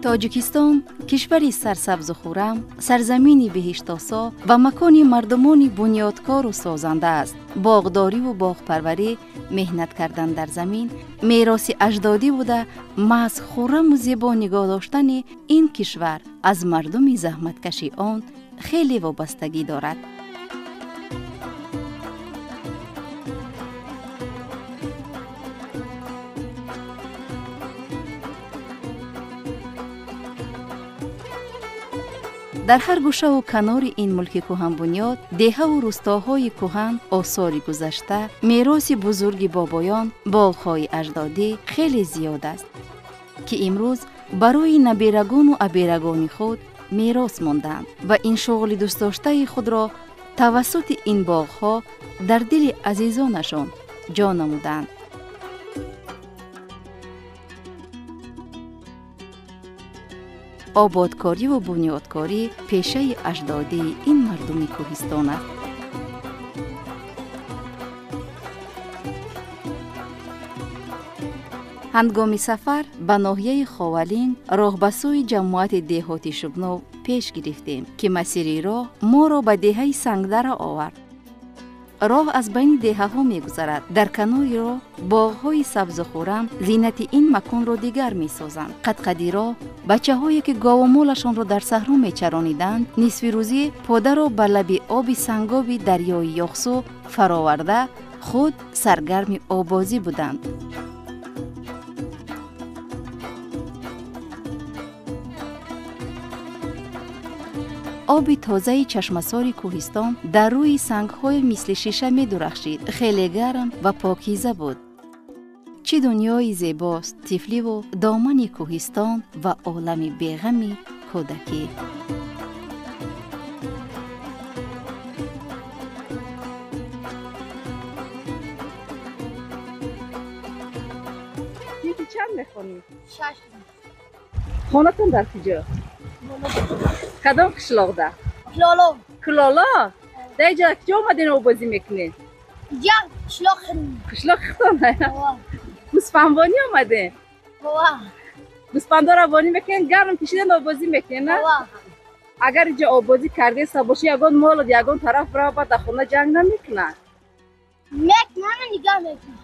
Тоҷикистон кишвари сарсабзу хуррам, сарзамини беҳиштосо ва макони мардумони бунёдкору созанда аст. Боғдориву боғпарварӣ, меҳнат кардан дар замин мероси аҷдодӣ буда, маҳз хурраму зебо нигоҳ доштани ин кишвар аз мардуми заҳматкаши он хеле вобастагӣ дорад. Дар ҳар гӯшаву канори ин мулки кӯҳанбунёд, деҳаву рӯстоҳои кӯҳан, осори гузашта, мероси бузурги бобоён, боғҳои аҷдодӣ хеле зиёд аст, ки имрӯз барои наберагону аберагони худ мерос мондаанд ва ин шуғли дӯстдоштаи худро тавассути ин боғҳо дар дили азизонашон ҷо намуданд. Ободкориву бунёдкорӣ пешаи аҷдодии ин мардуми кӯҳистон аст. Ҳангоми сафар ба ноҳияи Ховалинг роҳ ба сӯи ҷамоати деҳоти Шугнов пеш гирифтем, ки масири роҳ моро ба деҳаи Сангдара овард. Роҳ аз байни деҳаҳо мегузарад. Дар канори роҳ боғҳои сабзу хуррам зинати ин маконро дигар месозанд. Қадқади роҳ бачаҳое ки говумолашонро дар саҳро мечарониданд, нисфи рӯзӣ подаро ба лаби оби сангоби дарёи Ёхсу фароварда, худ саргарми оббозӣ буданд. Оби тозаи чашмасори кӯҳистон дар рӯи сангҳои мисли шиша медурахшид, хеле гарм ва покиза буд. Чӣ дунёи зебост тифливу домани кӯҳистон ва олами беғами кӯдакӣ. Синфи чанд мехонӣ? Шаш. Хонатон дар куҷо? Кадом қишлоқда? Кулоло. Кулоло? Дар инҷа куҷо омаден обозӣ мекунед? Инҷа қишлоқ. Қишлоқи худтон? Гӯсфандбонӣ омаден? Гӯсфандоро бонӣ мекунед, гарм кишидан обозӣ мекунед, на? Агар инҷа обозӣ кардеста бошӣ, ягон молот ягон тараф бирава, баъд дар хона ҷанг намекунад? Мекунад, нигоҳ мекунад.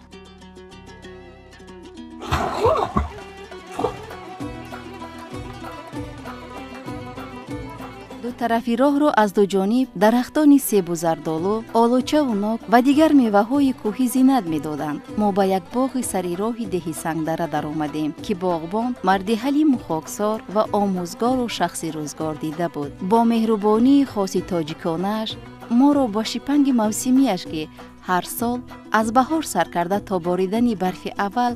Ду тарафи роҳро аз ду ҷониб дарахтони себу зардолу, олучаву нок ва дигар меваҳои кӯҳӣ зинат медоданд. Мо ба як боғи сари роҳи деҳи Сангдара даромадем, ки боғбон марди ҳалиму хоксор ва омӯзгору шахси рӯзгор дида буд. Бо меҳрубонии хоси тоҷиконааш моро бо шипанги мавсимияш, ки ҳар сол аз баҳор сар карда то боридани барфи аввал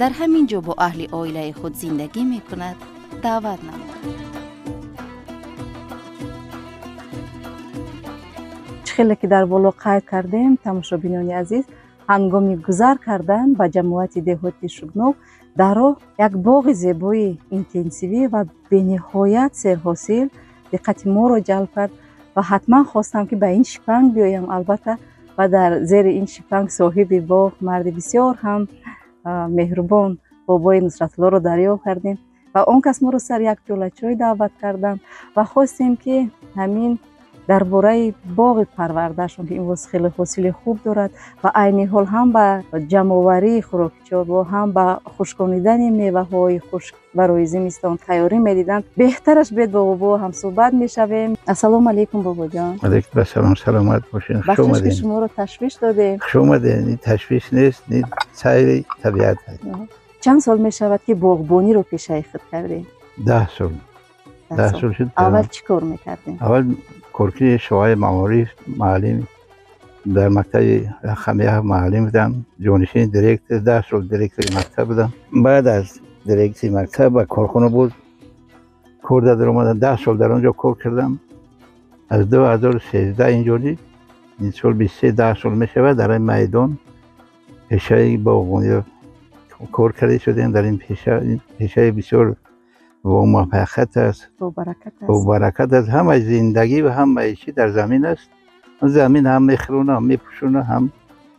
дар ҳамин ҷо бо аҳли оилаи худ зиндагӣ мекунад, даъват намуд. Хеле ки дар боло қайд кардем, тамошобинони азиз, ҳангоми гузар кардан ба ҷамоати деҳоти Шугнов дар роҳ як боғи зебои интенсивӣ ва бениҳоят серҳосил диққати моро ҷалб кард ва ҳатман хостам, ки ба ин шипанг биёям, албатта, ва дар зери ин шипанг соҳиби боғ, марди бисёр ҳам меҳрубон, бобои Нусратуллоро дарёфт кардем ва он кас моро сар як пиёла чой даъват карданд ва хостем, ки ҳамин дар бораи боғи парвардаашон, ки имрӯз хеле ҳосили хуб дорад ва айни ҳол ҳам ба ҷамъоварии хӯроки чорво, ҳам ба хушконидани меваҳои хушк барои зимистон тайёрӣ медиданд. Беҳтараш бед бо бобо ҳамсӯҳбат мешавем. Ассалому алайкум, бобоҷон. Алайкум ассалом, саломат бошед. Хуш Бахшиш, ки омадед. шуморо ташвиш додем. Хуш омадед. Ин ташвиш нест, ин сайри табиат аст. Чанд сол мешавад, ки боғбониро пешаи худ кардем? 10 сол. 10 сол шуд. Аввал чӣ кор мекардем? Аввал коркуни шоҳаи маориф, муаллим дар мактаби рақами 1 муаллим будам, ҷонишини директор, 10 сол директори мактаб будам. Баъд аз директори мактаб ба корхона буд, кор дар омадам, 10 сол дар он ҷо кор кардам. Аз 2013 инҷони ин сол 23, 10 сол мешавад, дар ин майдон пешаи боғбониро кор карда шудем. Дар ин пеша, ин пешаи бисёр бомуваффақият аст, бобаракат аст. Бобаракат аст. Ҳамаи зиндагӣ ва ҳамаи чӣ дар замин аст. Замин ҳам мехӯрона, ҳам мепӯшона, ҳам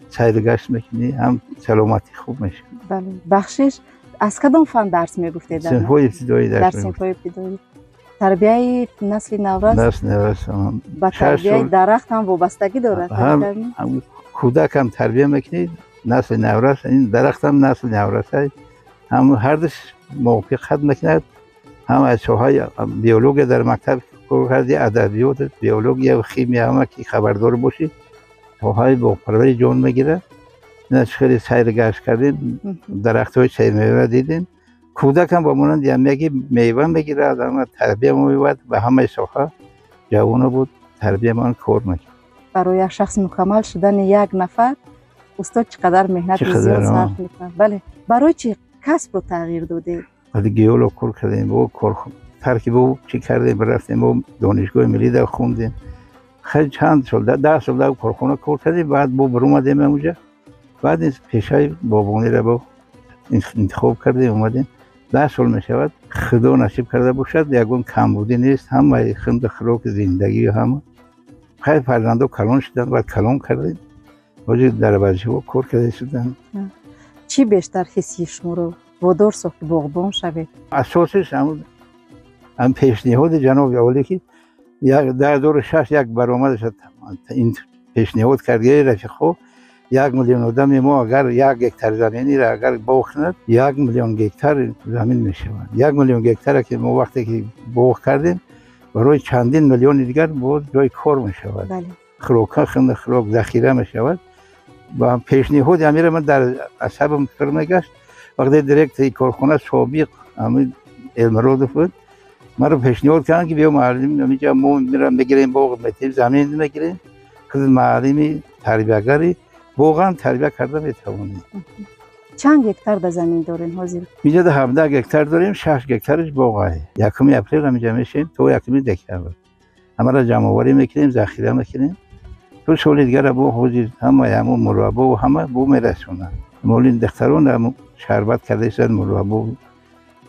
сайргашт мекунӣ, ҳам саломатӣ хуб мешавад. Бале, бахшиш, Аз кадом фан дарс мегуфтед? Синфҳои ибтидоӣ дарс. Дар синфҳои ибтидоӣ. Тарбияи насли наврас насли наврас ба тарбияи дарахт ҳам вобастагӣ дорад. Ҳам кӯдак ҳам тарбия мекунед, насли наврас, ин дарахт ҳам насли наврас аст. Ҳам ҳардуш мувофиқат мекунад. Ҳам аз соҳаи биология дар мактаб кор карди, адабиёт, биология ва химия ҳама ки хабардор бошӣ, соҳаи боғпарварӣ ҷон мегирад. Ина хеле сайр гашт кардем, дарахтҳои сермева дидем. Кӯдак ҳам ба монанди ҳамяги мева мегирад, ҳама тарбия меёбад, ба ҳамаи соҳа ҷавона буд, тарбия ман кор мекард. Барои як шахс мукаммал шудани як нафар устод чӣ қадар меҳнати зиёд сарф мекунад. Бале, барои чӣ касбро тағйир додед? Вақте геолог кор кардем, бо кор тарки бо чӣ кардем, рафтем бо донишгоҳи миллӣ дар хондем. Хеле чанд сол, 10 сол дар корхона кор кардем, баъд бо баромадем онҷа. Баъд пешаи боғбониро бо интихоб кардем, омадем. 10 сол мешавад, худо насиб карда бошад, ягон камбудӣ нест, ҳамаи хунду хӯроки зиндагӣ ҳама. Хеле фарзандо калон шуданд, баъд калон кардем. Ҳозир дар варзишҳо кор карда шуданд. Чӣ бештар ҳисси шуморо водор сохт ки боғбон шавед? Асосиш ҳам пешниҳоди ҷаноби олӣ ки 2006 як баромадаш пешниҳод кард, рафиқҳо, 1 миллион одами мо агар 1 гектар заминеро агар боғ кунад, 1 миллион гектар замин мешавад. 1 миллион гектаре ки мо вақте ки боғ кардем, барои чандин миллиони дигар боз ҷои кор мешавад. Хӯрока хӯрок захира мешавад. Ва пешниҳоди амира ман дар асабам фикр мегашт. Вақте директори корхона собиқ амир Элмуродов буд, маро пешниҳод карданд ки биё муаллим, ҳаминҷа мо мегирем боғ метем, замин мегирем, худ муаллими тарбиягари боғам тарбия карда метавонем. Чанд гектар дар замин дорем ҳозир? Инҷа 17 гектар дорем, 6 гектараш боғ аст. 1 апрел ҳаминҷа мешем то 1 декабр. Ҳамаро ҷамъоварӣ мекунем, захира мекунем. То соли дигар бо ҳозир ҳамаи ҳамон мураббо ва ҳама бо мерасонанд. Моли духтарон шарбат карда истанд, мураббо,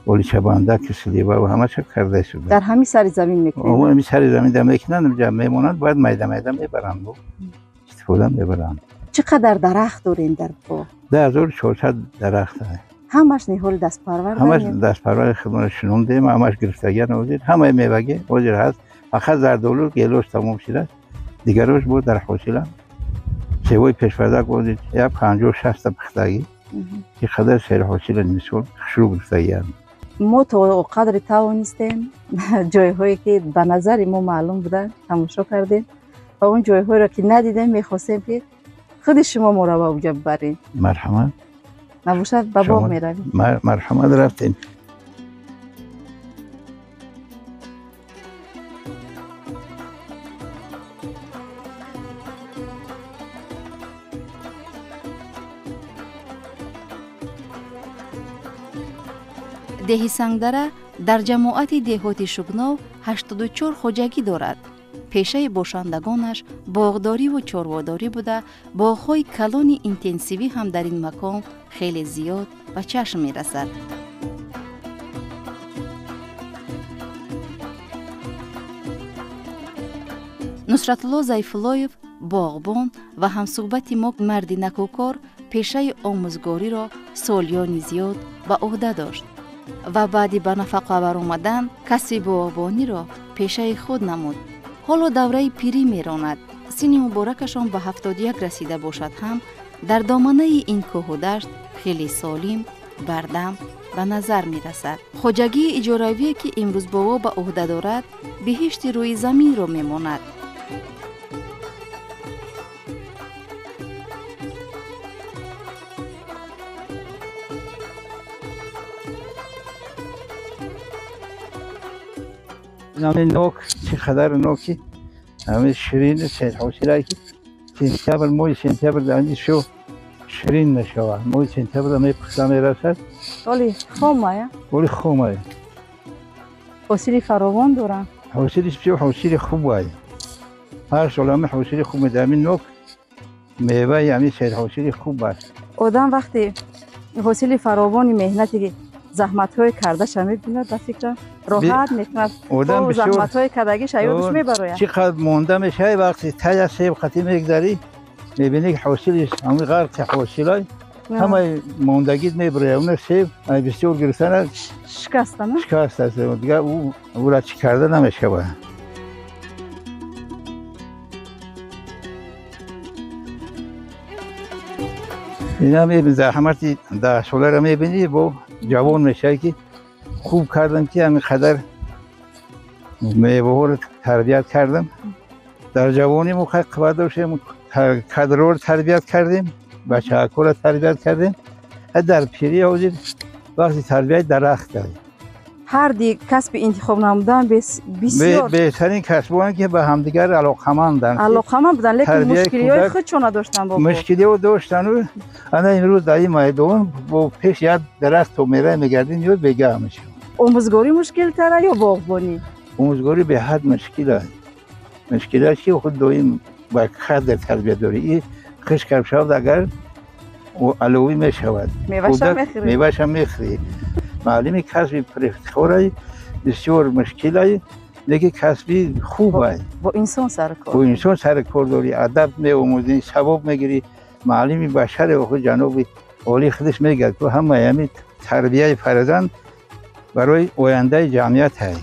оличабанда, кислива ва ҳамаша карда истанд. Дар ҳамин сари замин мекунанд? Ҳамин сари замин дар мекунанд, инҷа мемонанд, баъд майда майда мебаранд, истифода мебаранд. Чӣ қадар дарахт дорем дар боғ? 2400 дарахт. Ҳамаш ниҳоли дастпарвар? Ҳамаш дастпарвари худмон шинондем, ҳамаш гирифтагиан ҳозир, ҳамаи мевагӣ ҳозир ҳаст. Фақат зардолу гелош тамом шудааст, дигарош боз дар ҳосиланд. Севои пешвардак ҳозир 50-60 та пухтагӣ, ки қадар серҳосиланд, мисол хушрӯ гирифтагианд. Мо то қадре тавонистем ҷойҳое ки ба назари мо маълум буданд тамошо кардем ва он ҷойҳоеро ки надидем мехостем ки худи шумо моро ба онҷо бибаред. Марҳамат. Набошад ба боғ меравем. Марҳамат, рафтем. Деҳи Сангдара дар ҷамоати деҳоти Шугнов 84 хоҷагӣ дорад. Пешаи бошандагонаш боғдориву чорводорӣ буда, боғҳои калони интенсивӣ ҳам дар ин макон хеле зиёд ба чашм мерасад. Нусратулло Зайфуллоев боғбон ва ҳамсӯҳбати мо марди накӯкор пешаи омӯзгориро солиёни зиёд ба ӯҳда дошт ва баъди ба нафақа баромадан касби боғбониро пешаи худ намуд. Ҳоло давраи пирӣ меронад. Синни муборакашон ба 71 расида бошад ҳам дар доманаи ин кӯҳу дашт хеле солим, бардам ба назар мерасад. Хоҷагии иҷоравие ки имрӯз бобо ба ӯҳда дорад, биҳишти рӯи заминро мемонад. ҳамин нок чӣ қадар ноки ҳамин ширини серҳосила ки сентябр, моҳи сентябр дар ин шо ширин мешавад. Моҳи сентябр мепухта мерасад. Оли хомая? Оли хомая. Ҳосили фаровон дорам. Ҳосилиш бисёр ҳосили хуб ай. Ҳар сол ҳамин ҳосили хуб медиҳад. Ҳамин нок меваи ҳамин серҳосили хуб аст. Одам вақте ҳосили фаровони меҳнати заҳматҳои кардаша мебинад, ба фикрам роҳат мекунад. Одам бисёр заҳматҳои кардагиша ёдаш мебарояд. Чӣ қадр монда мешавад, вақте тая себ қатӣ мегзарӣ, мебинӣ ки ҳосилиш ҳамин ғарқи ҳосилай. Ҳамаи мондагит мебирояд. Уна себ бисёр гирифтана шикаста, на? Шикаста аст. Дигар ӯра чӣ карда намешавад. Ина мебини заҳмати даҳсоларо мебинӣ, бо ҷавон мешавӣ ки хуб кардам ки ҳамин қадар меваҳоро тарбият кардам. Дар ҷавонӣ мо хеле қувват доштем, кадрҳоро тарбият кардем, бачаҳакҳоро тарбият кардем. Дар пирӣ ҳозир вақти тарбияти дарахт дорем. Ҳар ди касби интихоб намудан бисёр беҳтарин касбоне ки ба ҳамдигар алоқаманданд. Алоқаманд буданд, лекин мушкилиҳои худшона доштанд бобо. Мушкилиҳо доштану ана имрӯз дар ин майдон бо пеш як дарахт то мера мегардем, ё бегаҳ мешавад. Омӯзгорӣ мушкилтара ё боғбонӣ? Омӯзгорӣ беҳад мушкил аст. Мушкил аст ки худ доим ба кадр тарбия дорӣ. И хишк шавад агар аловӣ мешавад, меваша мехӯрӣ. Муаллими касби пурифтихорай, бисёр мушкилай, лекин касби хубай. Бо инсон сару кор. Бо инсон сару кор дорӣ, адаб меомӯзӣ, савоб мегирӣ. Муаллими башаре худ ҷаноби олӣ худаш мегӯяд, ки ҳамаи ҳамин тарбияи фарзанд барои ояндаи ҷамъият ҳай.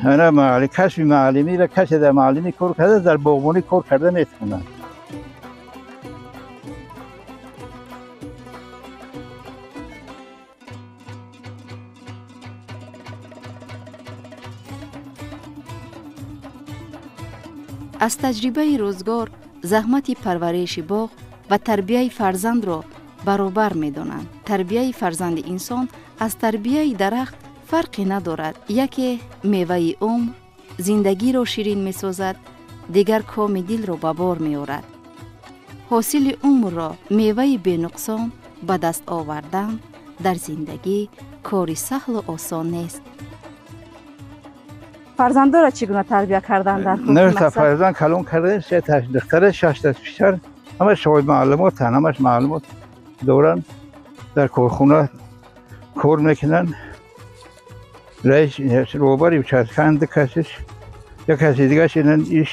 Ана касби муаллимиро касе дар муаллимӣ кор карда, дар боғбонӣ кор карда метавонад. Аз таҷрибаи рӯзгор заҳмати парвариши боғ ва тарбияи фарзандро баробар медонанд. Тарбияи фарзанди инсон аз тарбияи дарахт фарқе надорад. Яке меваи умр зиндагиро ширин месозад, дигар коми дилро ба бор меорад. Ҳосили умрро меваи бенуқсон ба даст овардан дар зиндагӣ кори саҳлу осон нест. Фарзандоро чӣ гуна тарбия кардан дар худ? 9 та фарзанд калон кардем, 3 та духтара, 6 та писар. Ҳамаш соҳиби маълумотанд, ҳамаш маълумот доранд, дар корхона кор мекунанд. Раис роҳбари участканд ду касиш, як каси дигараш иш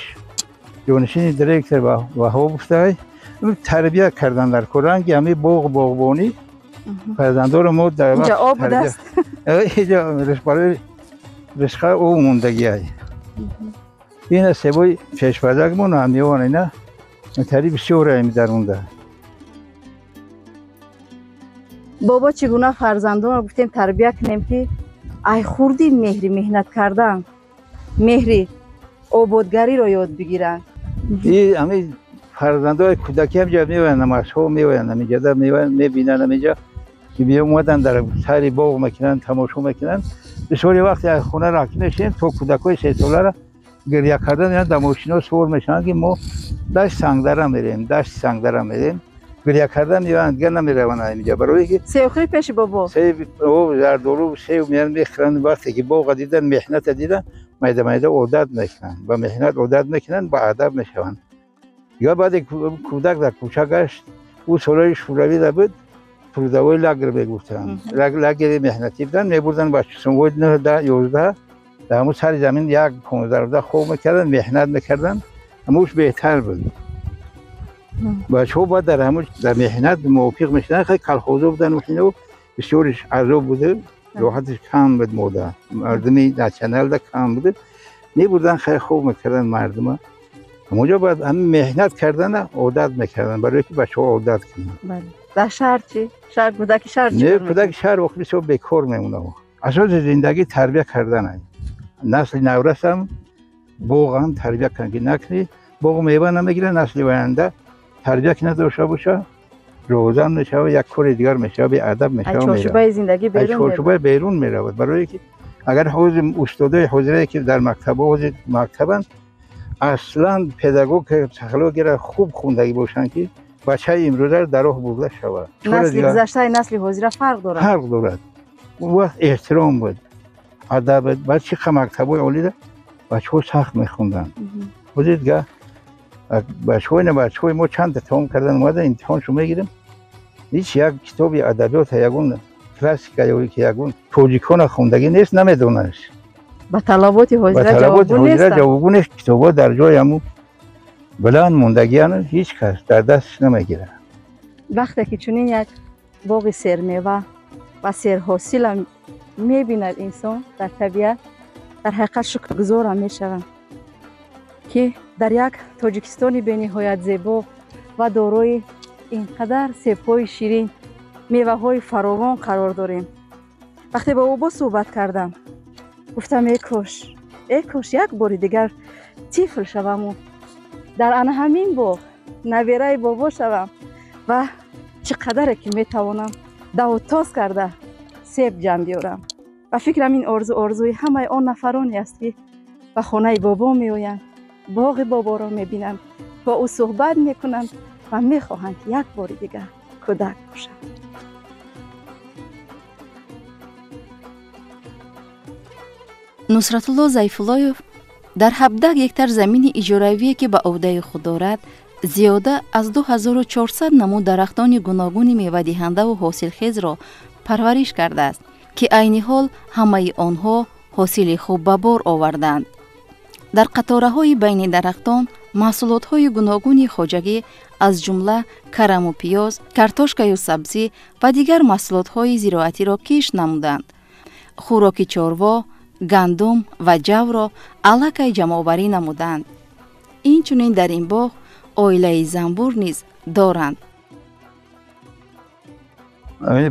ҷонишини директор Ваҳоб гуфтай. Тарбия кардан дар кор, ранги ҳамин боғ боғбонӣ фарзандоро мо дар инҷа об будаст. Инҷа барои ришқа об мондагиай. Ина себои пешпардакмон ҳамиён ина тари бисёр ами дарунда. Бобо, чӣ гуна фарзандонро гуфтем тарбия кунем ки ай хурдӣ меҳри меҳнат кардан, меҳри ободгариро ёд бигиранд? И ами фарзандои кӯдакӣ ҳамҷа меоянд, намазҳо меоянд, ҳаминҷада меоянд, мебинанд ҳаминҷа ки меомаданд дар сари боғ мекунанд, тамошо мекунанд. Бисёри вақт аз хона рафт мешавем, то кӯдакҳои сесоларо гиря кардан меоянд, дар мошино сувор мешаванд ки мо дашти Сангдара мерем, дашти Сангдара мерем. Гиря кардан меоянд, дигар намераванд ҳаминҷа, барое ки себхӯрӣ пеши бобо, себ, зардолу, себ меоянд мехӯранд. Вақте ки боғро дидан, меҳната дидан, майда майда одат мекунанд, ба меҳнат одат мекунанд, ба адаб мешаванд. Дигар баъде кӯдак дар кӯча гашт, ӯ солҳои шӯравида буд, трудовой лагер мегуфтанд, лагери меҳнатӣ буданд, мебурданд бачасонҳои 9, 10, 11 дар ҳамун сари замин 1-15 рӯза хоб мекарданд, меҳнат мекарданд. Ҳамуш беҳтар буд. Бачаҳо баъд дар ҳамун дар меҳнат мувофиқ мешуданд. Хеле колхозо буданд, ӯ бисёриш азоб буда, роҳатиш кам буд, мода мардуми натсионалда кам буда, мебурданд, хеле хоб мекарданд мардума. Ҳамонҷо баъд ҳамин меҳнат кардана одат мекарданд, барое ки бачаҳо одат кунанд. Дар шаҳр чӣ? Шаҳр кӯдаки шаҳр чӣ? Не, кӯдаки шаҳр вақт бисёр бекор мемонад. Асоси зиндагӣ тарбия кардан аст. Насли наврасам боғам тарбия кунанд, ки накунӣ боғ мева намегирад, насли оянда тарбия ки надошта боша, розан мешавад, як кори дигар мешавад, беадаб мешавад. Чорчӯбаи зиндагӣ берун меравад. Чорчӯбаи берун меравад. Барое ки агар ҳозир устодои ҳозирае ки дар мактабҳо ҳозир мактабанд, аслан педагог психологияро хуб хондагӣ бошанд ки бачаи имрӯзаро дар роҳ бурда шавад. Насли гузаштаи насли ҳозира фарқ дорад. Фарқ дорад. Он вақт эҳтиром буд, адаб буд. Баъд чӣ қадр мактабҳои олида бачаҳо сахт мехонданд. Ҳозир дигар бачаҳои на бачаҳои мо чанд та тамом кардан омадан, имтиҳоншо мегирем, ҳеҷ як китоби адабиёта, ягон классика ё ки ягон тоҷикона хондагӣ нест, намедонаш. Ба талаботи ҳозира ҷавобгӯ нестанд. Ҷавобгӯ нест. Китобҳо дар ҷои ҳамун Баланд мондагиан ҳеҷ кас дар дасташ намегирад. Вақте ки чунин як боғи сермева ва серҳосила мебинад инсон дар табиат, дар ҳақиқат шукргузорам мешавам, ки дар як Тоҷикистони бениҳоят зебо ва дорои ин қадар себҳои ширин, меваҳои фаровон қарор дорем. Вақте бо бобо суҳбат кардам, гуфтам э кош як бори дигар тифл шаваму дар ана ҳамин боғ набераи бобо шавам ва чӣ қадаре ки метавонам давутоз карда себ ҷамъ биёрам. Ва фикрам ин орзу орзуи ҳамаи он нафароне аст, ки ба хонаи бобо меоянд, боғи боборо мебинанд, бо ӯ суҳбат мекунанд ва мехоҳанд, ки як бори дигар кӯдак бошанд. Нусратулло Зайфуллоев дар 17 гектар замини иҷоравие, ки ба ӯҳдаи худ дорад, зиёда аз 2400 намуд дарахтони гуногуни мевадиҳандаву ҳосилхезро парвариш кардааст, ки айни ҳол ҳамаи онҳо ҳосили хуб ба бор оварданд. Дар қатораҳои байни дарахтон маҳсулотҳои гуногуни хоҷагӣ, аз ҷумла караму пиёз, картошкаю сабзӣ ва дигар маҳсулотҳои зироатиро кишт намуданд. Хӯроки чорво, гандум ва ҷавро аллакай ҷамъоварӣ намуданд. Инчунин дар ин боғ оилаи занбур низ доранд.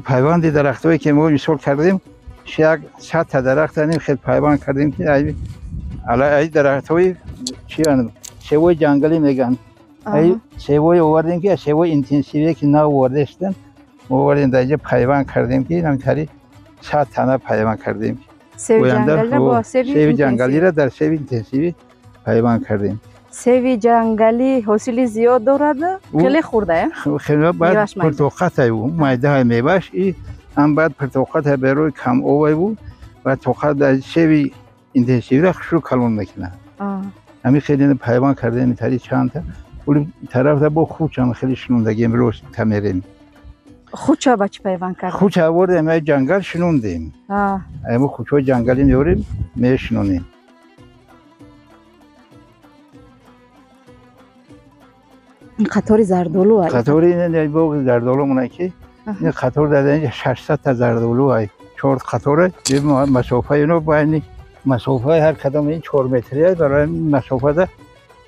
Пайванди дарахтҳое ки мо мисол кардем, як 100 дарахт хел пайванд кардем, ки ай дарахтҳои севои ҷангалӣ мегӯянд. Ай севои овардем, ки севои интенсивие ки нав оварда шуданд, мо овардем дар инҷа пайванд кардем, ки ҳамтари 100 тана пайванд кардем. Севи ҷангалиро дар севи интенсивӣ пайванд кардем. Севи ҷангалӣ ҳосили зиёд дорад, хеле хурда, баъд пуртоқатай ӯ, майдаҳай меваш и ҳам баъд пуртоқатай барои камовай ӯ ва тоқат дар севи интенсивиро хушрӯ калон мекунад. Ҳамин хеле пайванд кардем тари чандта. Ули тарафта бо хучам хеле шинондагием, рост тамерем. Хуча ба чӣ пайванд кардем? Хуча овардем, ай ҷангал шинондем. Мо хучҳои ҷангалӣ меорем, мешинонем. Ин қатори зардолу ай. Қатори ин боғи зардолу мона, ки ин қатор дар инҷа 600 та зардолу ай. 4 қатора масофаи ино байни масофаи ҳар кадом ин 4 метри ай. Барои масофада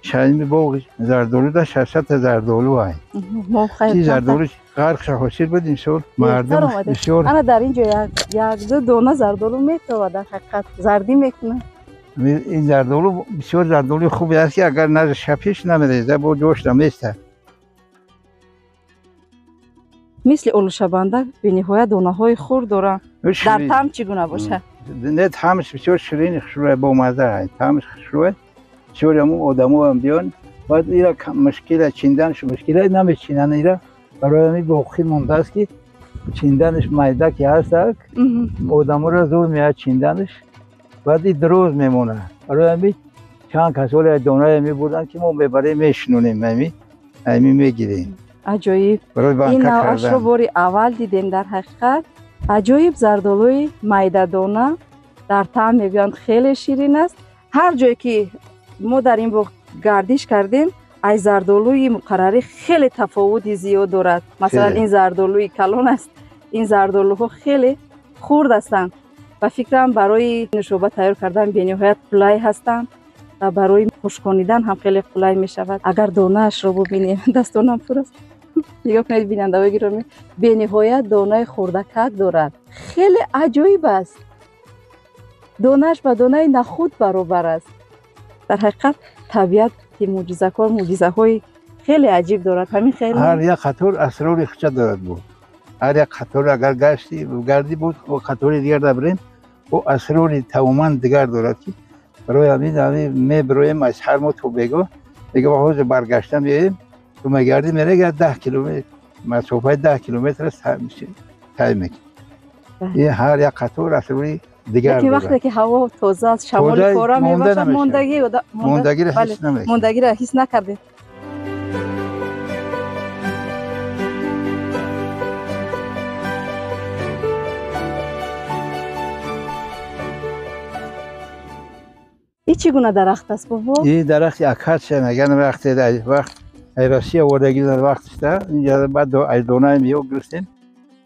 шайми боғи зардолу да 600 та зардолу ай. Ин зардолу ғарқ ҳосил буд имсол, мардум бисёр. Ана дар инҷо як ду дона зардолу метовад, дар ҳақиқат зардӣ мекунад. Ин зардолу бисёр зардолуи хубе аст, ки агар назди шапиш намереза, бо ҷош намеистад. Мисли олушабанда бениҳоят донаҳои хурд доранд. Дар таъм чӣ гуна бошад? Не, таъмаш бисёр ширини хушрӯя, бомазза ай. Таъмаш хушрӯя. Бисёр ҳамун одамоам биён, баъд ира мушкила чинданаш мушкила, намечинанд ира. Барои ҳамин боқӣ мондааст, ки чинданаш майда ки ҳастак, одаморо зур меояд чинданаш, баъд и дроз мемонад. Барои ҳамин чанд касоле донае мебурданд, ки мо мебарем, мешинонем, ҳамин мегирем. Аҷоиб. Ин навъашро бори аввал дидем дар ҳақиқат. Аҷоиб зардолуи майдадона дар таъм мегӯянд хеле ширин аст. Ҳар ҷое ки мо дар ин боғ гардиш кардем, ай зардолуи муқаррарӣ хеле тафовути зиёд дорад. Масалан, ин зардолуи калон аст, ин зардолуҳо хеле хурд ҳастанд. Ба фикрам, барои нӯшоба тайёр кардан бениҳоят қулай ҳастанд ва барои хушконидан ҳам хеле қулай мешавад. Агар донаашро бубинем, дастонам пур аст. Нигоҳ кунед, бинандаҳои гиромӣ, бениҳоят донаи хурдакак дорад. Хеле аҷоиб аст. Донааш ба донаи нахуд баробар аст. Дар ҳақиқат табиат ки мӯъҷизакор, мӯъҷизаҳои хеле аҷиб дорад. Ҳамин хеле ҳар як қатор асрори худша дорад буд. Ҳар як қатор агар гашти гардӣ буд, қатори дигар дабарем, ӯ асрори тамоман дигар дорад, ки барои ҳамин мебироем аз ҳар мо то бего, мега ҳозир баргашта меоем, ту мегардӣ, мерега 10 километр масофаи 10 километр тай мекунӣ. Ин ҳар як қатор асрори дигар дорад. Вақте ки ҳаво тоза аст, шамоли пора мебошад, мондагиро ҳис намекунӣ. Мондагиро ҳис накардем. Ин чӣ гуна дарахт аст, бобо? Ин дарахти акатсия мегӯянд. Вақте вақт ай Россия овардаги вақтиста инҷа, баъд ай донаи меё гирифтем,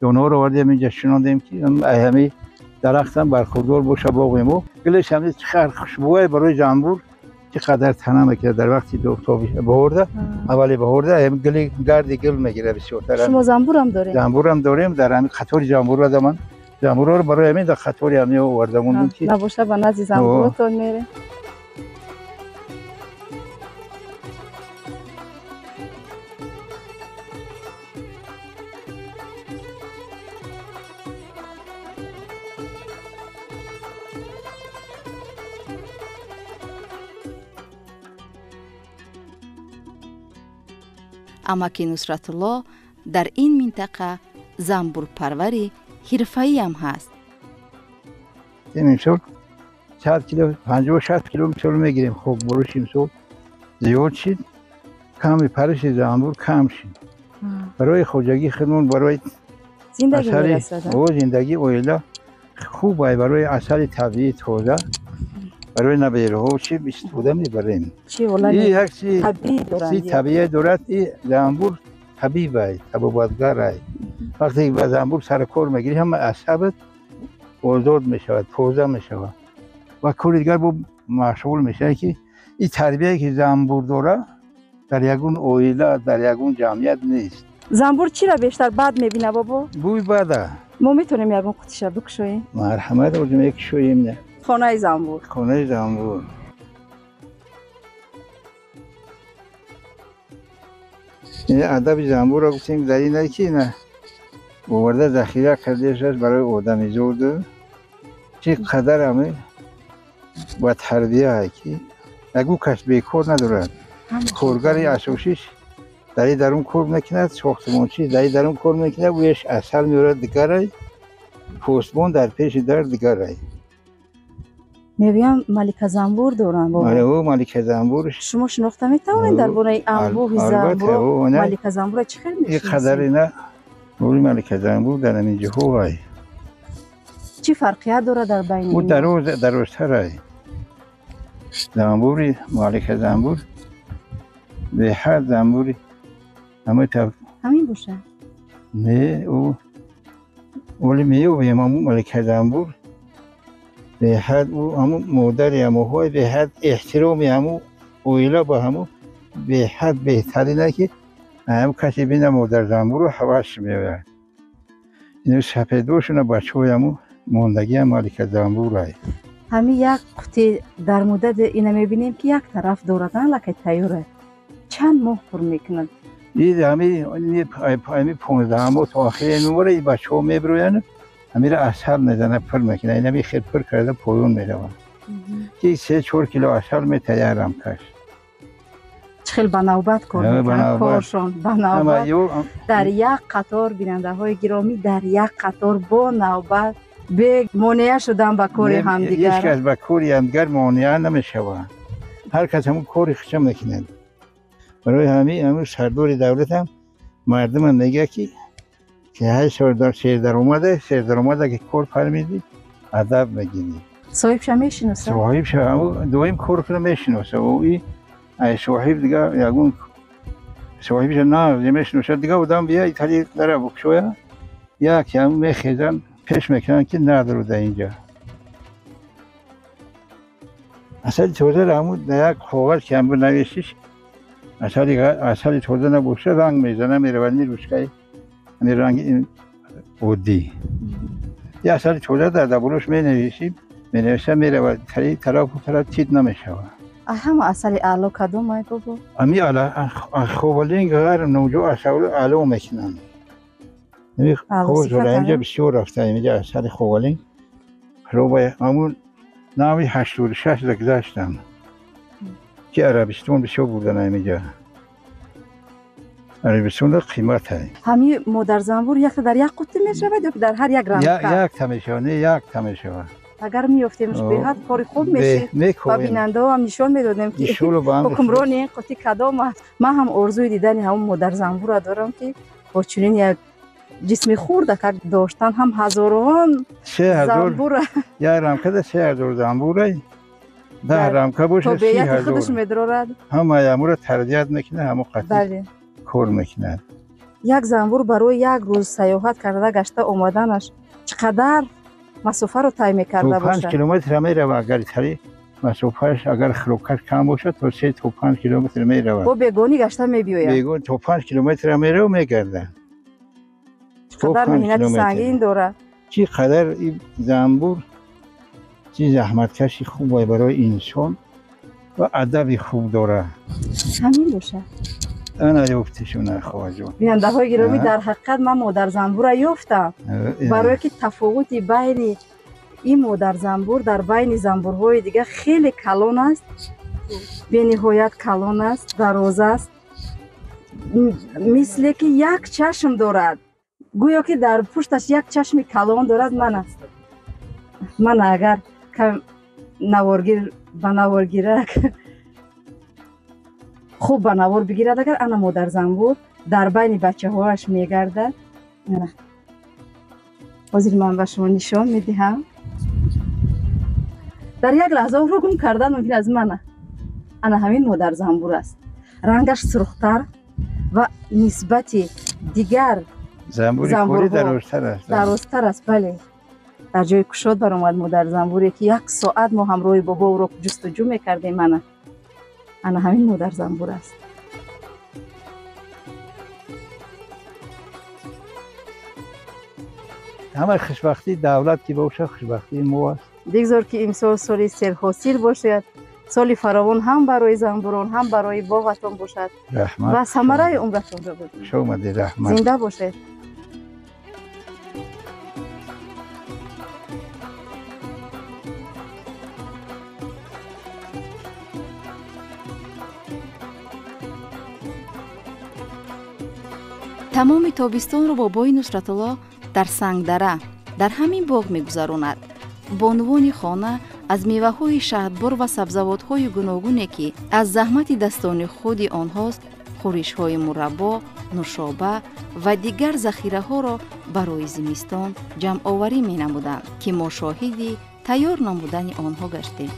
донаҳоро овардем, инҷа шинондем, ки ай ҳами дарахтам бархурдор боша боғи мо. Гулеш ҳами чӣ қадр хушбӯе, барои занбур чӣ қадар тана мекунад. Дар вақти баҳорда, аввали баҳорда гули гарди гул мегирад бисёртар. Шумо занбурам дорем? Занбурам дорем. Дар ҳами қатори занбурра ман занбурҳоро барои ҳамин дар қатори ҳами оварда мондем, ки набоша ба назди занбуротон мерем. Амаки Нусратулло дар ин минтақа занбурпарвари ҳирфаиам ҳаст. Имсол 100 кило, 50-60 кило мисол мегирем. Хок бориш имсол зиёд шид, ками париши занбур кам шид. Барои хоҷагии худмон, барои зиндагии оила хуб ай, барои асали табиии тоза, барои набераҳо чӣ истифода мебарем. Як чи табиӣ дорад. И занбур табиб ай, табобатгар ай. Вақте ба занбур сари кор мегирӣ, ҳама асабат озод мешавад, тоза мешавад ва кори дигар бо машғул мешавад, ки ин тарбияе ки занбур дора, дар ягон оила, дар ягон ҷамъият нест. Занбур чиро бештар бад мебина, бобо? Бӯи бада. Мо метавонем ягон қутиша бикушоем? Марҳамат, ози мекушоем. Хонаи занбур. Хонаи занбур. Адаби занбурро гуфтем дар ин, ки ина оварда захира кардааст барои одамизод. Чӣ қадар ҳами ба тарбия, ки ягон кас бекор надорад. Коргари асосиш дар дарун кор мекунад, сохтмончи дар дарун кор мекунад, ӯяш асал меорад дигарай, посбон дар пеши дар дигарай. Мегӯям, малика занбур доранд. Бале, ӯ малика занбур. Шумо шинохта метавонед дар бораи анбӯҳи занбур? Малика занбурро чӣ хел мешиносед? Ин қадар ина бори малика занбур дар ҳамин ҷоҳо ай. Чӣ фарқият дорад дар байни? Ӯ дароз, дарозтар ай. Занбури малика занбур беҳад занбури ҳамаи ҳамин бошад? Не, ӯ оли меёбем ҳамун малика занбур беҳад ӯ ҳамун модари ҳамоҳои беҳад эҳтироми ҳамун оила ба ҳамун беҳад беҳтарина, ки ҳам касе бина модар занбурро, ҳавасш меояд. Ино сафедошуна бачаҳои ҳамун мондагиам малика занбурай. Ҳамин як қути дар муддати ина мебинем, ки як тараф дорад, аллакай тайёра. Чанд моҳ пур мекунад? Ҳами 15 моҳ то охири мемора и бачаҳо мебироянд, ҳамира асал мезанад, пур мекунад. Инами хел пур карда поён мераванд, ки 3-4 кило асал метаяд рамкаш. Чӣ хел ба навбат кор мекунад, коршон ба навбат дар як қатор. Бинандаҳои гиромӣ, дар як қатор бо навбат, бе монеа шудан ба кори ҳамдигар. Ҳеҷ кас ба кори ҳамдигар монеа намешавад, ҳар кас ҳамун кори худша мекунад. Барои ҳамин ҳамун сардори давлатам мардумам мегӯяд, ки ҳай сердаромада, сердаромада ки кор фармидӣ, адаб мегирӣ. Соҳибша мешиносад? Соҳибша доим кор кунад мешиносад. Ӯ ай соҳиб дига ягон соҳибша на мешиносад, дига одам бия итали дара букшоя, як ҳам мехезанд, пеш мекунанд, ки надору дар инҷа. Асали тозаро ҳамун дар як коғаз ки ҳамун нависиш, асали тоза набошад, ранг мезана, меравад ручкаи ҳамин ранги оддӣ. И асали тоза дар даболош менависӣ, менависа, меравад тарафу тараф, тит намешавад. Ҳама асали аъло кадом ай, бобо? Ами Ховалинг ғарм ноҷо асали аъло мекунанд. Инҷа бисёр рафта, инҷа асали Ховалинг проба ҳамун нави 86 да гузаштам, ки Арабистон бисёр бурдан инҷа. Арабистонда қимат ай. Ҳами модарзанбур якта дар як қутӣ мешавад ё ки дар ҳар як рамка? Якта мешавад, не, якта мешавад. Агар меёфтемш, беҳад кори хуб мешид, ба бинандаҳоам нишон медодем, ки ҳукмрони ин қутӣ кадом аст. Ман ҳам орзуи дидани ҳамун модарзанбурро дорам, ки бо чунин як ҷисми хурдакак доштан ҳам ҳазорон занбура. Як рамкада 3000 занбурай. 10 рамка бошад, 30,000 худаш медрорад. Ҳамаи амуро тарбият мекунад, ҳамо қатъи кор мекунад. Як занбур барои як рӯз сайёҳат карда гашта омаданаш чӣ қадар масофаро тай мекарда бошад? То 5 километр меравад, агар тари масофааш агар хӯрокаш кам бошад, то 3 то 5 километр меравад. Бо бегонӣ гашта мебиёяд. Бегон то 5 километр меравад, мегардад. Чӣ қадар меҳнати сангин дорад. Чӣ қадар ин занбур чӣ заҳматкаши хуб барои инсон ва адаби хуб дорад. Ҳамин бошад. Ана ёфтишуна хоҳаҷон. Бинандаҳои гиромӣ, дар ҳақиқат ман модарзанбурро ёфтам, барое ки тафовути байни ин модарзанбур дар байни занбурҳои дигар хеле калон аст, бениҳоят калон аст, дароз аст, мисле ки як чашм дорад, гӯё ки дар пушташ як чашми калон дорад. Мана агар наворгир ба наворгирак хуб ба навор бигирад, агар ана модарзанбур дар байни бачаҳояш мегардад. Ҳозир ман ба шумо нишон медиҳам. Дар як лаҳза ӯро гум кардан мумкин аст. Мана ана ҳамин модарзанбур аст, рангаш сурхтар ва нисбати дигар занбури дарозтар аст. Дарозтар аст, бале. Дар ҷои кушод баромад модарзанбуре ки як соат мо ҳамроҳи бобо ӯро ҷустуҷӯ мекардем. Мана ана ҳамин модарзанбур аст. Ҳамаи хушбахтии давлат ки бошад, хушбахтии мо аст. Бигзор ки имсол соли серҳосил бошад, соли фаровон ҳам барои занбурон, ҳам барои боғатон бошад ва самараи умратонро бибинед. Хуш омадед, раҳмат. Зинда бошед. Тамоми тобистонро бобои Нусратулло дар Сангдара, дар ҳамин боғ мегузаронад. Бонувони хона аз меваҳои шаҳдбор ва сабзавотҳои гуногуне, ки аз заҳмати дастони худи онҳост, хӯришҳои мураббо, нушоба ва дигар захираҳоро барои зимистон ҷамъоварӣ менамуданд, ки мо шоҳиди тайёр намудани онҳо гаштем.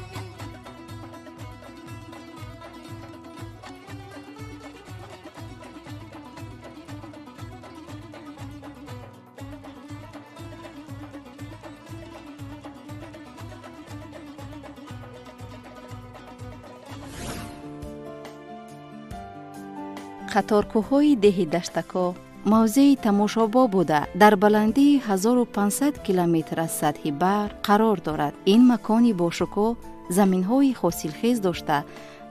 Қаторкӯҳҳои деҳи Даштако мавзеи тамошобоб буда, дар баландии 1500 километр аз сатҳи баҳр қарор дорад. Ин макони бошукӯҳ заминҳои ҳосилхез дошта,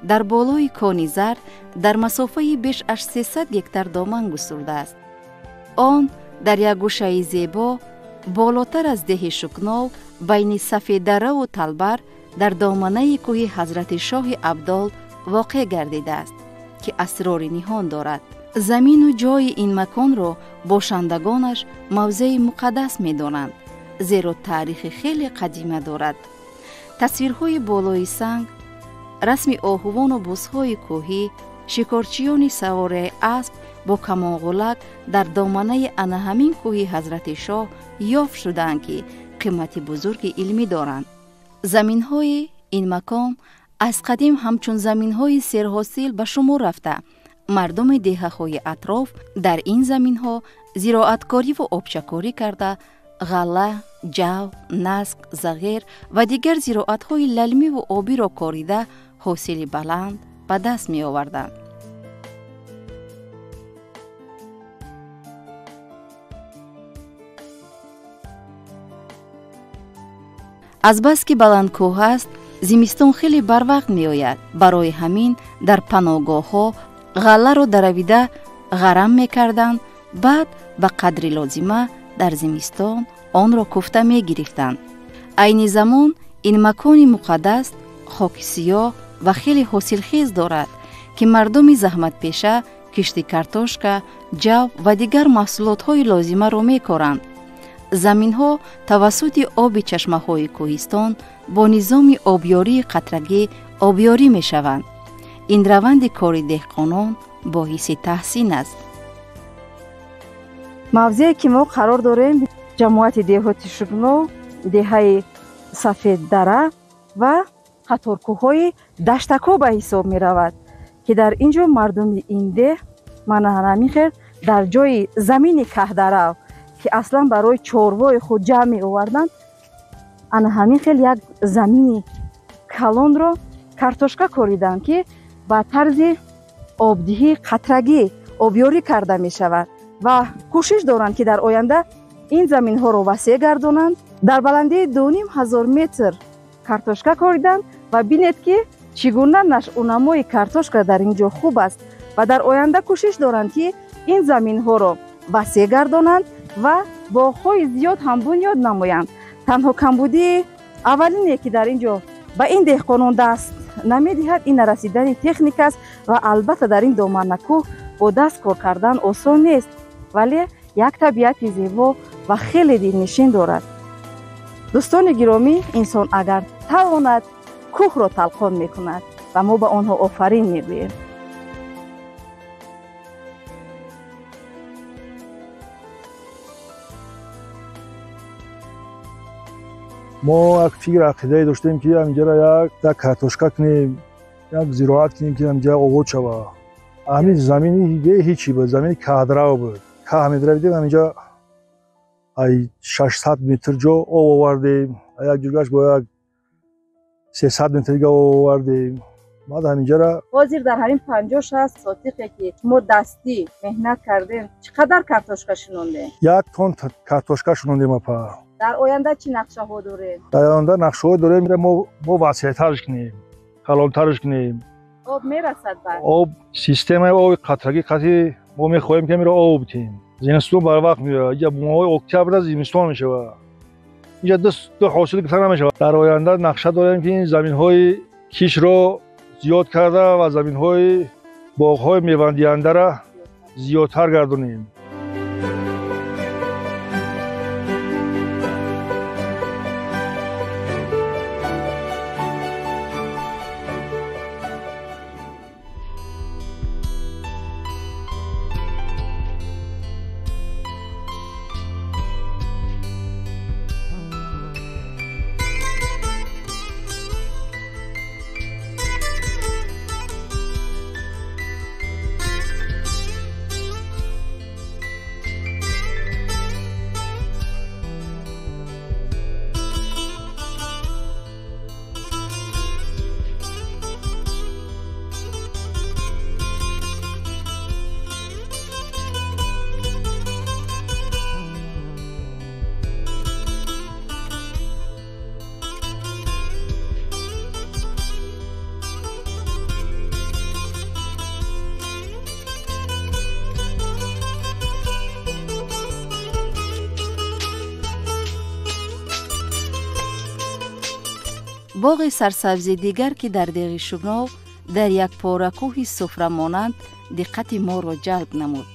дар болои кони зар дар масофаи беш аз 300 гектар доман густурдааст. Он дар як гӯшаи зебо болотар аз деҳи Шукнов, байни Сафедараву Талбар, дар доманаи кӯҳи Ҳазрати Шоҳи Абдол воқеъ гардидааст, ки асрори ниҳон дорад. Замину ҷои ин маконро бошандагонаш мавзеи муқаддас медонанд, зеро таърихи хеле қадима дорад. Тасвирҳои болои санг, расми оҳувону бузҳои кӯҳӣ, шикорчиёни савораи асп бо камонғулак дар доманаи ана ҳамин кӯҳи Ҳазрати Шоҳ ёфт шудаанд, ки қимати бузурги илмӣ доранд. Заминҳои ин макон аз қадим ҳамчун заминҳои серҳосил ба шумор рафта, мардуми деҳаҳои атроф дар ин заминҳо зироаткориву обчакорӣ карда, ғалла, ҷав, наск, зағир ва дигар зироатҳои лалмиву обиро корида, ҳосили баланд ба даст меоварданд. Азбаски баландкӯҳ аст, зимистон хеле барвақт меояд. Барои ҳамин дар паноҳгоҳҳо ғалларо даравида ғарам мекарданд, баъд ба қадри лозима дар зимистон онро куфта мегирифтанд. Айни замон ин макони муқаддас хоки сиёҳ ва хеле ҳосилхез дорад, ки мардуми заҳматпеша кишти картошка, ҷав ва дигар маҳсулотҳои лозимаро мекоранд. Заминҳо тавассути оби чашмаҳои кӯҳистон бо низоми обёрии қатрагӣ обёрӣ мешаванд. Ин раванди кори деҳқонон боиси таҳсин аст. Мавзее ки мо қарор дорем, ҷамоати деҳоти Шугнов, деҳаи Сафеддара ва Қаторкӯҳҳои Даштако ба ҳисоб меравад, ки дар ин ҷо мардуми ин деҳ мана ҳамин хел дар ҷои замини каҳдарав, ки аслан барои чорвои худ ҷамъ меоварданд, ана ҳамин хел як замини калонро картошка кориданд, ки ба тарзи обдиҳии қатрагӣ обёрӣ карда мешавад ва кӯшиш доранд, ки дар оянда ин заминҳоро васеъ гардонанд. Дар баландии 2500 метр картошка кориданд ва бинед, ки чӣ гуна нашъунамои картошка дар ин ҷо хуб аст ва дар оянда кӯшиш доранд, ки ин заминҳоро васеъ гардонанд ва боғҳои зиёд ҳам бунёд намоянд. Танҳо камбудии аввалине, ки дар ин ҷо ба ин деҳқонон даст намедиҳад, ин нарасидани техника аст ва албатта дар ин доманакӯҳ бо даст кор кардан осон нест, вале як табиати зебо ва хеле дилнишин дорад. Дӯстони гиромӣ, инсон агар тавонад, кӯҳро талқон мекунад ва мо ба онҳо офарин мегӯем. Мо як фикр ақидае доштем, ки ҳаминҷара як картошка кунем, як зироат кунем, ки ҳаминҷа оғоз шавад. Ҳамин замини ҳечи буд, замини каҳдрав буд. Каҳ медравидем, ҳаминҷа ай 600 метр ҷо об овардем, як ҷургаш бо як 300 метр дига об овардем. Баъд ҳаминҷара ҳозир дар ҳамин 50-60 сотиқе, ки шумо дастӣ меҳнат кардем, чӣ қадар картошка шинондем? 1 тонн картошка шинондем, апа. Дар оянда чӣ нақшаҳо дорем? Дар оянда нақшаҳо дорем, мо васеътарш кунем, калонтарш кунем. Об мерасад баъд? Об, системаи оби қатрагӣ қатъи мо мехоҳем, ки ҳаминро об битем. Зимистон барвақт меояд, инҷа моҳҳои октябрда зимистон мешавад. Инҷа ду ҳосил гирифта намешавад. Дар оянда нақша дорем, ки ин заминҳои кишро зиёд карда ва заминҳои боғҳои мевандиҳандаро зиёдтар гардонем. Боғи сарсабзи дигар, ки дар деҳи Шугнов дар як поракӯҳи суфрамонанд, диққати моро ҷалб намуд.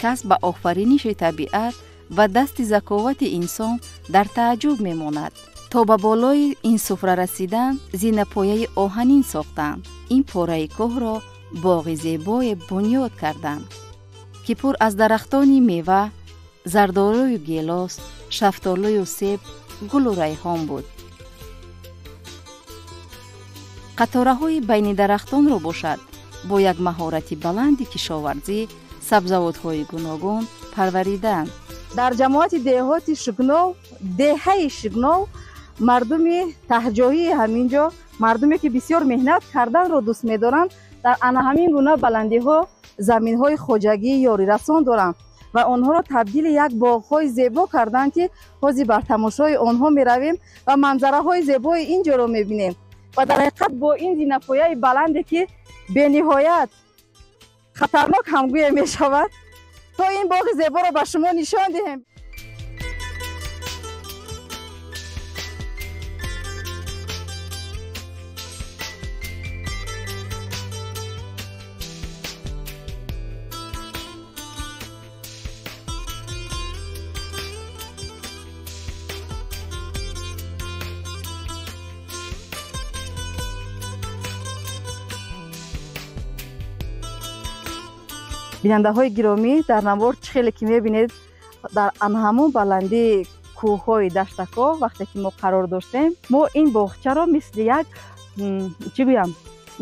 Кас ба офариниши табиат ва дасти заковати инсон дар тааҷҷуб мемонад. То ба болои ин суфра расидан, зинапояи оҳанин сохтанд. Ин пораи кӯҳро боғи зебое бунёд карданд, ки пур аз дарахтони мева, зардолую гелос, шафтолую себ, гулу райҳон буд. Қатораҳои байни дарахтонро бошад, бо як маҳорати баланди кишоварзӣ сабзавотҳои гуногун парвариданд. Дар ҷамоати деҳоти Шугнов, деҳаи Шугнов, мардуми таҳҷоҳии ҳамин ҷо, мардуме ки бисёр меҳнат карданро дӯст медоранд, дар ана ҳамин гуна баландиҳо заминҳои хоҷагии ёрирасон доранд ва онҳоро табдили як боғҳои зебо карданд, ки ҳозир бар тамошои онҳо меравем ва манзараҳои зебои ин ҷоро мебинем. Ва дар ҳақиқат бо ин зинапояи баланде, ки бениҳоят хатарнок ҳамгӯе мешавад, то ин боғи зеборо ба шумо нишон диҳем. Бинандаҳои гиромӣ, дар навор чӣ хеле ки мебинед, дар ҳамон баландии кӯҳҳои Даштако вақте ки мо қарор доштем, мо ин боғчаро мисли як чӣ гӯям,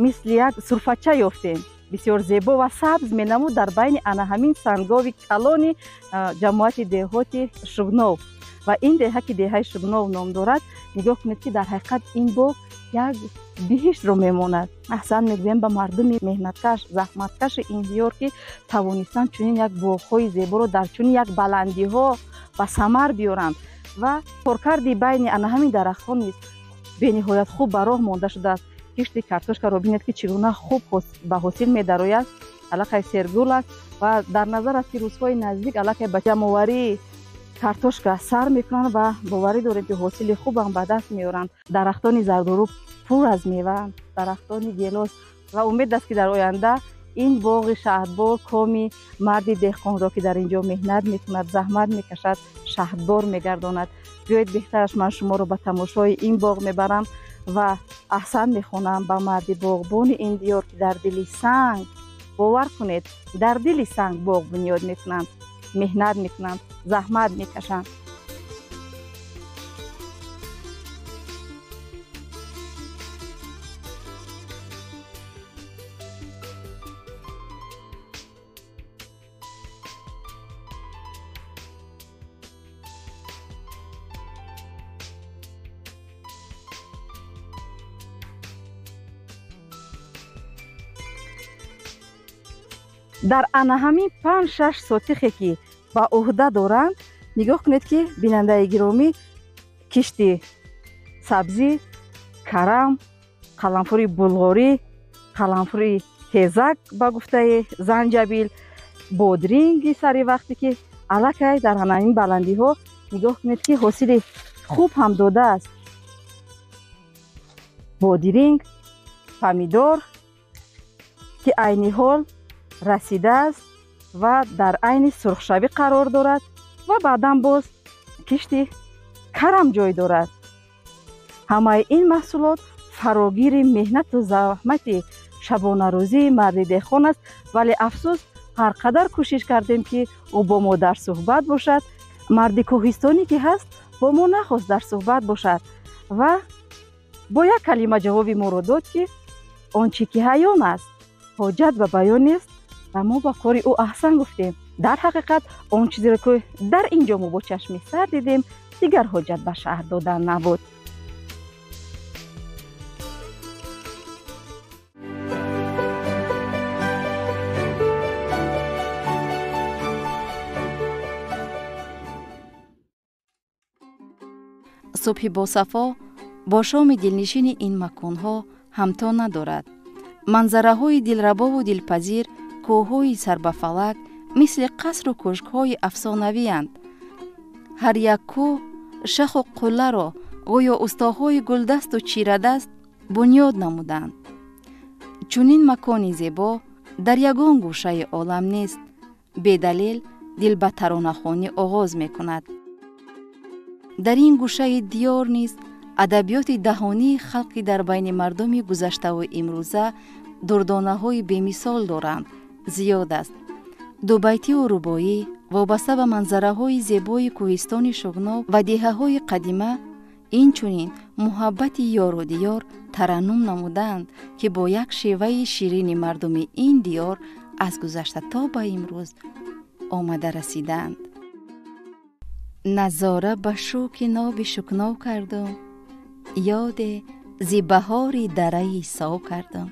мисли як сурфача ёфтем, бисёр зебо ва сабз менамуд дар байни ана ҳамин сангови калони ҷамоати деҳоти Шугнов. Ва ин деҳа, ки деҳаи Шугнов ном дорад, нигоҳ кунед, ки дар ҳақиқат ин боғ як биҳиштро мемонад. Аҳсан мегӯем ба мардуми меҳнаткаш, заҳматкаши ин диёр, ки тавонистанд чунин як боғҳои зеборо дар чунин як баландиҳо ба самар биёранд. Ва коркарди байни ана ҳамин дарахтҳо низ бениҳоят хуб ба роҳ монда шудааст. Кишти картошкаро бинед, ки чӣ гуна хуб ба ҳосил медарояд. Аллакай сергул аст ва дар назар аст, ки рӯзҳои наздик аллакай ба ҷамъоварии картошка сар мекунанд ва боварӣ дорем, ки ҳосили хубам ба даст меоранд. Дарахтони зардолу пур аз меваанд, дарахтони гелос, ва умед аст, ки дар оянда ин боғи шаҳдбор коми марди деҳқонро, ки дар ин ҷо меҳнат мекунад, заҳмат мекашад, шаҳдбор мегардонад. Биёед, беҳтараш ман шуморо ба тамошои ин боғ мебарам ва аҳсан мехонам ба марди боғбони ин диёр, ки дар дили санг, бовар кунед, дар дили санг боғ бунёд мекунанд, меҳнат мекунанд, заҳмат мекашанд. Дар ана ҳамин 5-6 сотихе, ки ба ӯҳда доранд, нигоҳ кунед, ки бинандаи гиромӣ, кишти сабзӣ, карам, қаламфури булғорӣ, қаламфури тезак ба гуфтаи занҷабил, бодринги сари вақте, ки аллакай дар ана ҳамин баландиҳо, нигоҳ кунед, ки ҳосили хуб ҳам додааст. Бодиринг, помидор, ки айни ҳол расидааст ва дар айни сурхшавӣ қарор дорад, ва баъдан боз кишти карам ҷой дорад. Ҳамаи ин маҳсулот фарогири меҳнату заҳмати шабонарӯзии марди деҳқон аст. Вале афсӯс, ҳар қадар кӯшиш кардем, ки ӯ бо мо дар суҳбат бошад, марди кӯҳистонӣ ки ҳаст, бо мо нахост дар суҳбат бошад ва бо як калима ҷавоби моро дод, ки он чӣ ки ҳаён аст, ҳоҷат ба баён нест. Ва мо ба кори ӯ аҳсан гуфтем. Дар ҳақиқат, он чизеро, ки дар ин ҷо мо бо чашми сар дидем, дигар ҳоҷат ба шаҳр додан набуд. Субҳи босафо бо шоми дилнишини ин маконҳо ҳамто надорад. Манзараҳои дилрабову дилпазир, кӯҳҳои сарбафалак мисли қасру кӯшкҳои афсонавиянд. Ҳар як кӯҳ, шаху қулларо гӯё устоҳои гулдасту чирадаст бунёд намуданд. Чунин макони зебо дар ягон гӯшаи олам нест. Бедалел дил ба таронахонӣ оғоз мекунад. Дар ин гӯшаи диёр низ адабиёти даҳонии халқи дар байни мардуми гузаштаву имрӯза дурдонаҳои бемисол доранд, зиёд аст. Дубайтиву рубоӣ вобаста ба манзараҳои зебои кӯҳистони Шугнов ва деҳаҳои қадима, инчунин муҳаббати ёру диёр тараннум намудаанд, ки бо як шеваи ширини мардуми ин диёр аз гузашта то ба имрӯз омада расидаанд. Назора ба шӯки ноби Шукнов кардум, ёде зи баҳори дараи Сов кардум.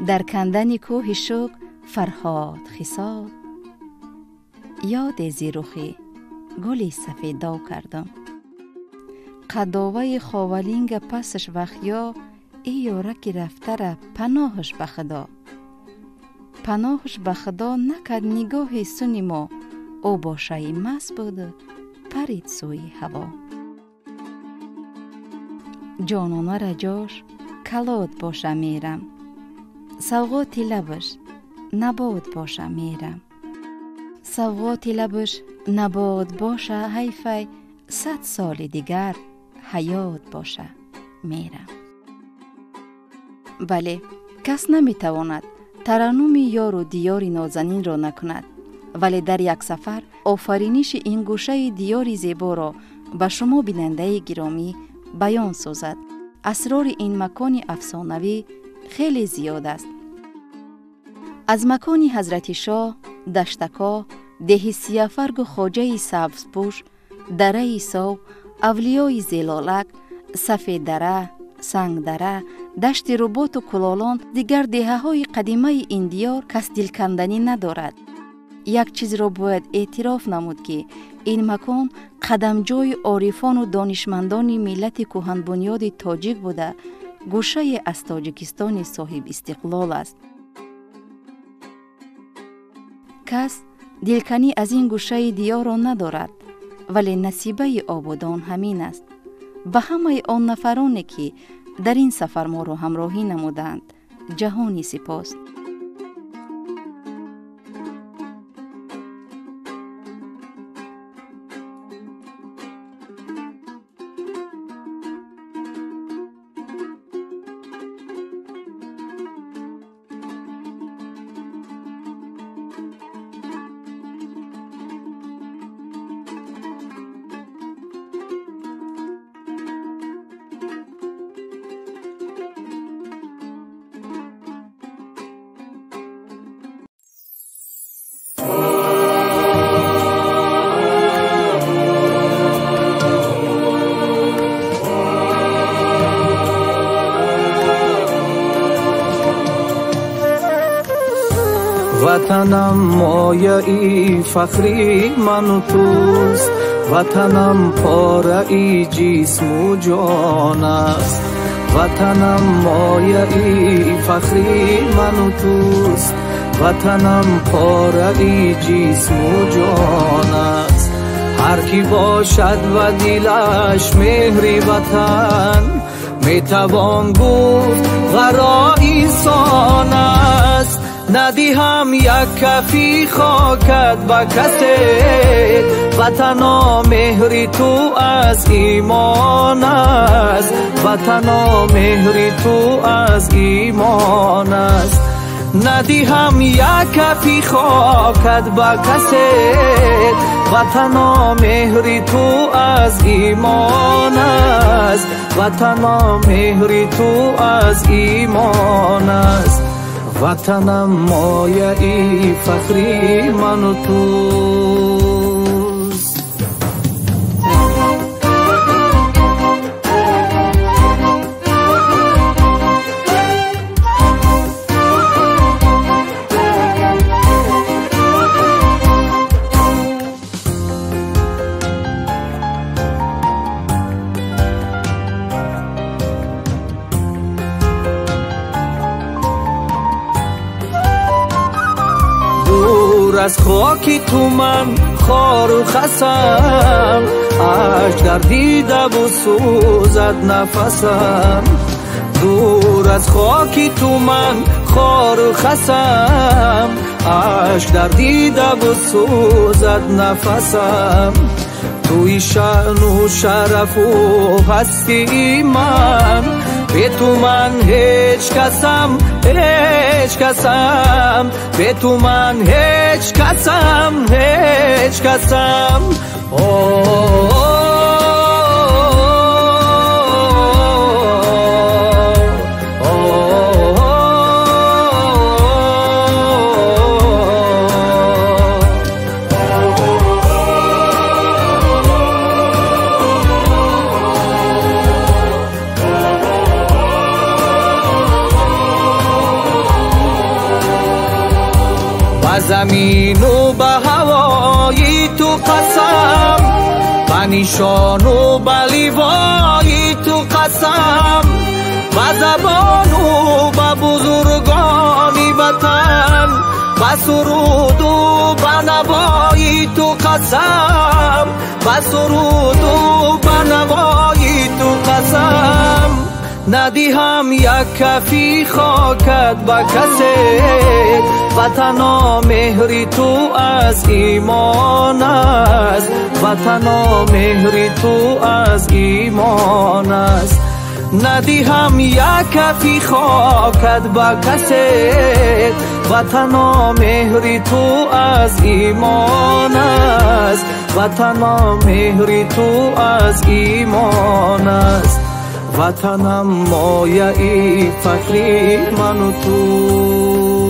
Дар кандани кӯҳи Шук Фарҳод хисол, ёде зи рухи гули сафедов кардум. Қадоваи Ховалинга пасаш вахё, и ёраки рафтара паноҳаш ба Худо. Паноҳаш ба Худо накард нигоҳи суни мо, ӯ бошаи маст буду парид сӯи ҳаво. Ҷонона раҷош калот боша мерам, савғоти лабаш набот боша мерам. Савғоти лабаш набот боша, ҳайфай, 100 соли дигар ҳаёт боша мерам. Бале, кас наметавонад тараннуми ёру диёри нозанинро накунад, вале дар як сафар офариниши ин гӯшаи диёри зеборо ба шумо, бинандаи гиромӣ, баён созад. Асрори ин макони афсонавӣ хеле зиёд аст. Аз макони Ҳазрати Шоҳ, Даштакоҳ, деҳи Сияфаргу Хоҷаи Сабзпӯш, дараи Сов, авлиёи Зелолак, Сафеддара, Сангдара, дашти Руботу Кулолон, дигар деҳаҳои қадимаи ин диёр кас дилканданӣ надорад. Як чизро бояд эътироф намуд, ки ин макон қадамҷойи орифону донишмандони миллати кӯҳанбунёди тоҷик буда, гӯшае аз Тоҷикистони соҳибистиқлол аст. Кас дилканӣ аз ин гӯшаи диёрро надорад, вале насибаи ободон ҳамин аст. Ба ҳамаи он нафароне, ки дар ин сафар моро ҳамроҳӣ намуданд, ҷаҳони сипос. Ватанам мояи фахри ману туст, ватанам пораи ҷисму ҷон аст. Ватанам мояи фахри ману туст, ватанам пораи ҷисму ҷон аст. Ҳар ки бошад ба дилаш меҳри ватан, метавон гуфт ғаро инсон аст. Надиҳам як кафи хокат ба касе, ватано меҳри ту аз имон аст. Ватано меҳри ту аз имон аст. Надиҳам як кафи хокат ба касе, ватано меҳри ту аз имон аст. Ватано меҳри ту аз имон аст. Ватанам мояи фахри ману туст. Аз хоки ту ман хору хасам, ашк дар дидаву сӯзад нафасам. Дур аз хоки ту ман хору хасам, ашк дар дидаву сӯзад нафасам. Туи шаъну шарафу ҳастии ман, бе ту ман ҳеҷ касам, ҳеҷ касам. Бе ту ман ҳеҷ касам, ҳеҷ касам. Замину ба ҳавои ту қасам, ба нишону ба ливои ту қасам, ба забону ба бузургони ватан, ба суруду ба навои ту қасам, ба суруду ба навои ту қасам. Надиҳам як кафи хокат ба касе, ватано меҳри ту аз имон аст. Ватано меҳри ту аз имон аст. Надиҳам як кафи хокат ба касе, ватано меҳри ту аз имон аст. Ватано меҳри ту аз имон аст. Ватанам мояи фахри ману ту.